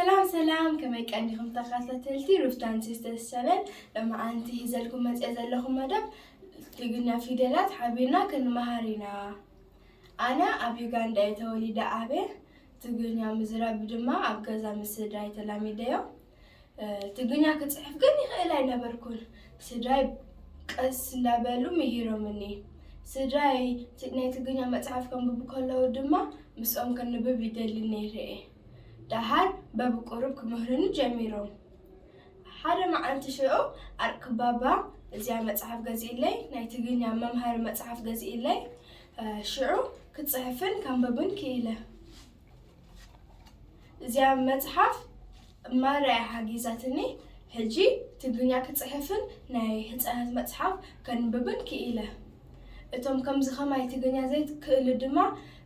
ሰላም ሰላም፣ ከመይ ቀኒኹም ተኸታተልቲ ሩፍታን ሲስተርስ ቻነል? ሎማዓንቲ ሒዘልኩም መፅየ ዘለኹ መደብ ትግርኛ ፊደላት ሓቢርና ክንመሃር ኢና። ኣነ ኣብ ዩጋንዳ እየ ተወሊደ ዓብየ። ትግርኛ ምዝራብ ድማ ኣብ ገዛ ምስ ስድራይ ተላሚደዮ። እ፣ ትግርኛ ክፅሕፍ ግን ይኽእል ኣይነበርኩን። ስድራይ ቀስ እንዳበሉ ምሂሮምኒ። ስድራይ ት-፣ ናይ ትግርኛ መፅሓፍ ከንብቡ ከለዉ ድማ ምስኦም ከንብብ ይደሊ ነይረ እየ። ደሓር በብቁሩብ ክምህሩኒ ጀሚሮም። ሓደ መዓልቲ ሽዑ ዓርኪ ባባ እዚኣ መጽሓፍ ገዚእለይ፣ ናይ ትግርኛ መምሃሪ መጽሓፍ ገዚእለይ፣ እ፣ ሽዑ ክጽሕፍን ከንብብን ክኢለ። እዚኣ መጽሓፍ ማራ እያ ሓጊዛትኒ። ሕጂ ትግርኛ ክጽሕፍን ናይ ህጻናት መጽሓፍ ከንብብን ክኢለ። እቶም ከምዚ ኸማይ ትግርኛ ዘይትክእሉ ድማ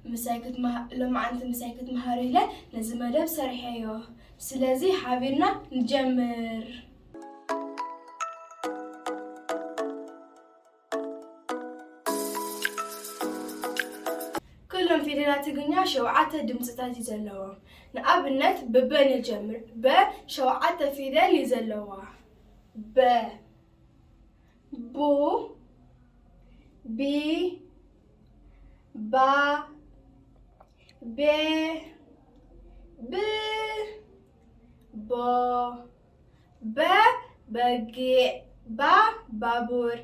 ምሳይ ክትመሃ-፣ ሎማዓንቲ ምሳይ ክትመሃሩ ኢለ ነዚ መደብ ሰሪሐዮ። ስለዚ ሓቢርና ንጀምር። ኩሎም ፊደላት ትግርኛ ሸውዓተ ድምፅታት እዩ ዘለዎም። ንኣብነት ብበ ንጀምር። በ ሸውዓተ ፊደል እዩ ዘለዋ። በ፣ ቡ፣ ቢ፣ ባ፣ ቤ፣ ብ፣ ቦ፣ በ በጊዕ፣ ባ ባቡር።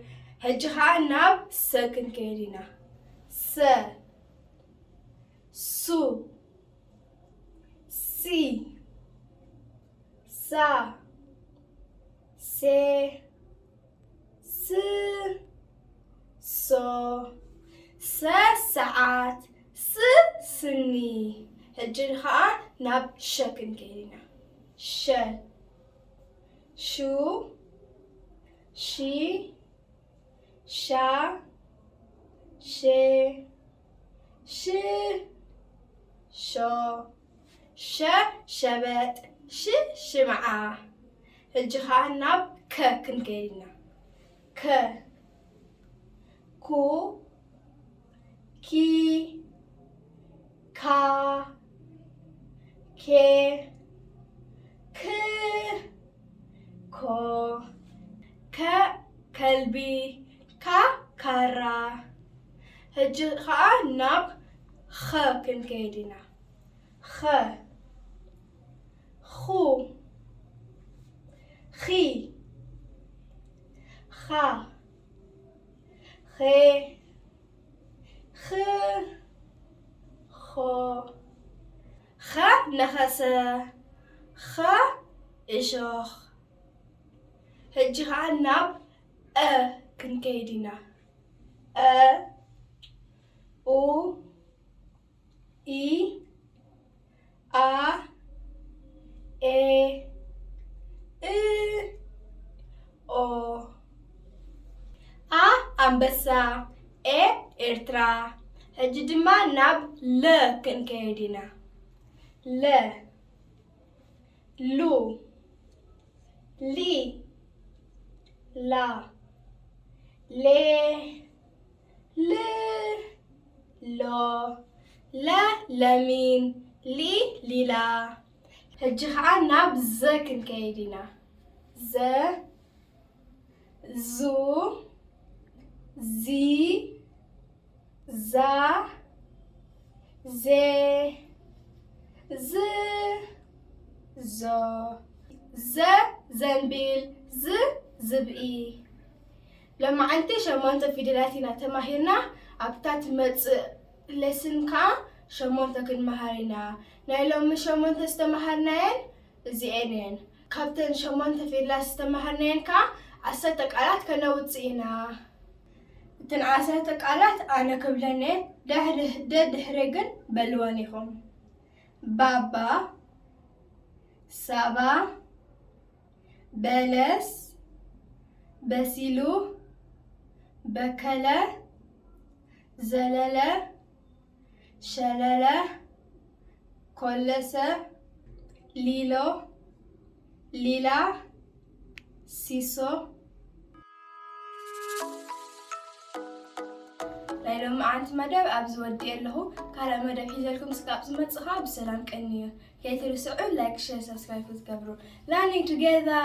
ሕጂ ኸዓ ናብ ሰ ክንከይድ ኢና። ሰ፣ ሱ፣ ሲ፣ ሳ፣ ሴ፣ ስ፣ ሶ፣ ሰ ሰዓት፣ ስ ስኒ። ሕጂ ኸዓ ናብ ሸ ክንከይድ ኢና። ሸ፣ ሹ፣ ሺ፣ ሻ፣ ሼ፣ ሽ፣ ሾ፣ ሸ ሸበጥ፣ ሽ ሽምዓ። ሕጂ ኸዓ ናብ ከ ክንከይድ ኢና። ከ፣ ኩ፣ ኪ፣ ካ፣ ኬ፣ ክ፣ ኮ፣ ከ ከልቢ፣ ካ ካራ። ሕጂ ኸዓ ናብ ኸ ክንከይድ ኢና። ኸ፣ ኹ፣ ኺ፣ ኻ፣ ኼ፣ ኽ፣ ኾ፣ ኸ ነኸሰ፣ ኸ እሾኽ። ሕጂ ኸዓ ናብ እ ክንከይድ ኢና። እ፣ ኡ፣ ኢ፣ ኣ፣ ኤ፣ እ፣ ኦ። ኣ ኣንበሳ፣ ኤ ኤርትራ። ሕጂ ድማ ናብ ለ ክንከይድ ኢና። ለ፣ ሉ፣ ሊ፣ ላ፣ ሌ፣ ል፣ ሎ፣ ለ ለሚን፣ ሊ ሊላ። ሕጂ ኸዓ ናብ ዘ ክንከይድ ኢና። ዘ፣ ዙ፣ ዚ፣ ዛ፣ ዜ፣ ዝ፣ ዞ፣ ዘ ዘንቢል፣ ዝ ዝብኢ። ሎማዓንቲ ሸሞንተ ፊደላት ኢና ተማሂርና። ኣብታ ትመጽእ ሌስን ከኣ ሸሞንተ ክንመሃር ኢና። ናይ ሎሚ ሸሞንተ ዝተመሃርናየን እዚኤን እየን። ካብተን ሸሞንተ ፊደላት ዝተመሃርናየን ከኣ ዓሰርተ ቃላት ከነውጽእ ኢና። እተን ዓሰርተ ቃላት ኣነ ክብለን እየ፣ ደድሕሪ ግን በልወን ኢኹም። ባባ፣ ሳባ፣ በለስ፣ በሲሉ፣ በከለ፣ ዘለለ፣ ሸለለ፣ ኮለሰ፣ ሊሎ፣ ሊላ፣ ሲሶ። ናይ ሎማዓንቲ መደብ ኣብዚ ወዲኤ ኣለኹ። ካልእ መደብ ሒዘልኩም ስጋብ ዝመጽእ ኸኣ ብሰላም ቀንዩ። ከይትርስዑ like፣ share፣ subscribe ክትገብሩ። Learning together!